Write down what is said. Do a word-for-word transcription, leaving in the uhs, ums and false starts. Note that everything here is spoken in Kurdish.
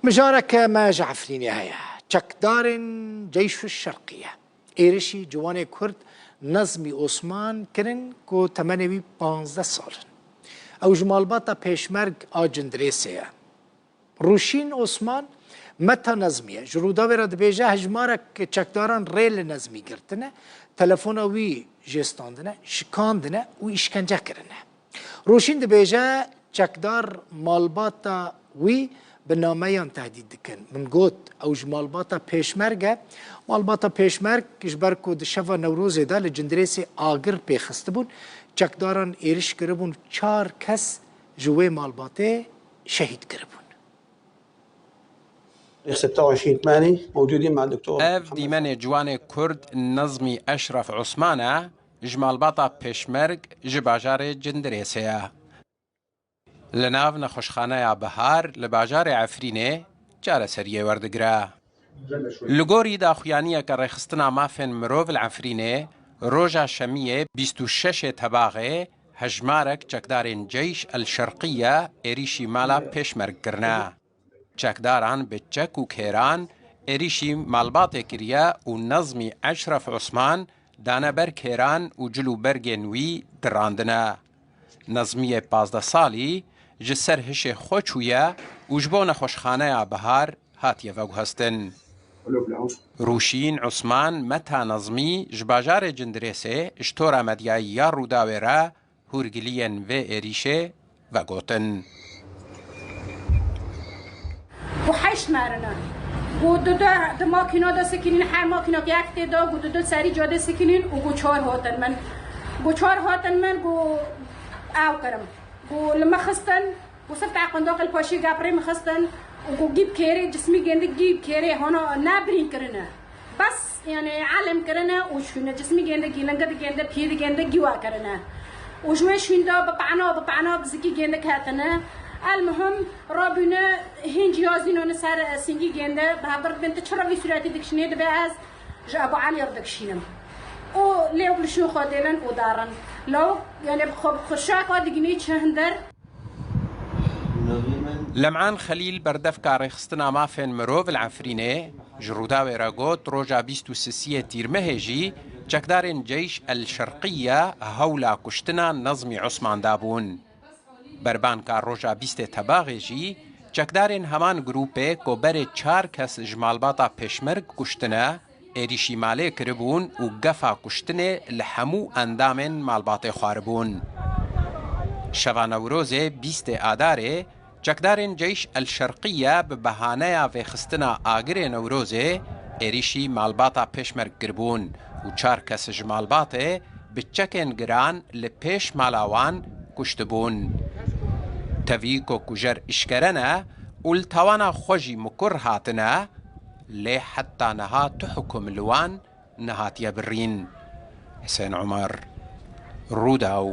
Mijareke me ji Efrînê heye. Çekdarên Ceyşu Şerqiye êrişî ciwanê Kurd Nezmî Osman kirin ku temenê wî panzdeh sal in. Ew ji malbata Pêşmerg a Cindirêsê ye. Rûşîn Osman meta Nezmî ye. Ji Rûdawê re dibêje hejmarek çekdaran rê li Nezmî girtine, telefona wî jê standine, şikandine û îşkence kirine. Rûşîn dibêje çekdar malbata wî bi nameyan tehdît dikin. Min got, ew ji malbata Pêşmerg e. Malbata Pêşmerg ji ber ku di şeva Newrozê de li Cindirêsê agir pê xistibûn, çekdaran êriş kiribûn, çar kes ji wê malbatê şehîd kiribûn. ستة وعشرين ثمانية موجودين مع الدكتور Ev محمد dîmenê ciwanê Kurd Nezmî Eşref Osman e, ji malbata Pêşmerg ji bajarê Cindirêsê ye. Li nav nexweşxaneya Bihar li bajarê Efrînê çareseriyê werdigire. Li gorî daxuyaniyeke Rêxistina Mafên Mirov li Efrînê, roja Şemiyê bîst û şeş Tebaxê hejmarek çekdarên Ceyş El Şerqiye êrîşî mala Pêşmerg kirine. Çekdaran bi çek û kêran êrîşî malbatê kiriye û Nezmî Eşref Osman dane ber kêran û cil û bergên wî dirandine. Nezmiyê pazdeh salî ji ser hişê xwe çûye û ji bo nexweşxaneya Bihar hatiye veguhestin. Rûşîn Osman meta Nezmî ji bajarê Cindirêsê ji tora medyayî ya Rûdawê re hûrgiliyên vê êrîşê vegotin. Ku heşt merine. Ku du du di makîna de sikinin, her makîna ki yek tê de, ku du du serî cadê sikinin û ku çar hatin min. Ku çar hatin min, ku ew kirim. Ku li me xistin, ku sifte qundaq li paşî geprê min xistin û ku gîb kêrê, cismî gêndik gîb kêrê hana nebirîn kirine. Bes, yani, elm kirine û şûne cismî gênde, gîlinge digênde, piyê digênde, gîwa kirine. Û ji wê şûnda bi pehna, bi pehna bi zikî gênde ketine. El muhim, rabûne hîn cihazînane ser, e, singî gênde, bi hevdir dibên tu çira vî sûretî dikişînê dibe ez ji Ebu Elî re dikişînim. Û lê li şûn xwe dêlin û darin. Law, yani, bi xwe, bi xwe şaka digînî çi hinder. Lem'an Xelîl berdevka Rêxistina Mafên Mirov li Efrînê ji Rûdawê re got, roja bîst û sisiyê Tîrmehê jî çekdarên Ceyş El Şerqiye hewla kuştina Nezmî Osman dabûn. Berbanka roja bîstê Tebaxê jî çekdarên heman grûpê ku berê çar kes ji malbata Pêşmerg kuştine, êrîşî malê kiribûn û gefa kuştinê li hemû endamên malbatê xwaribûn. Şeva Newrozê bîstê Adarê, çekdarên Ceyş El Şerqiye bi behaneya vêxistina agirê Newrozê êrîşî malbata Pêşmerg kiribûn û çar kes ji malbatê bi çekên giran li pêş mala wan kuştibûn. Tevî ku kujer işkere ne û li tawana xwe jî mikur hatine, lê heta niha tu hukum li wan nehatiye birîn. Husên Omer, Rûdaw.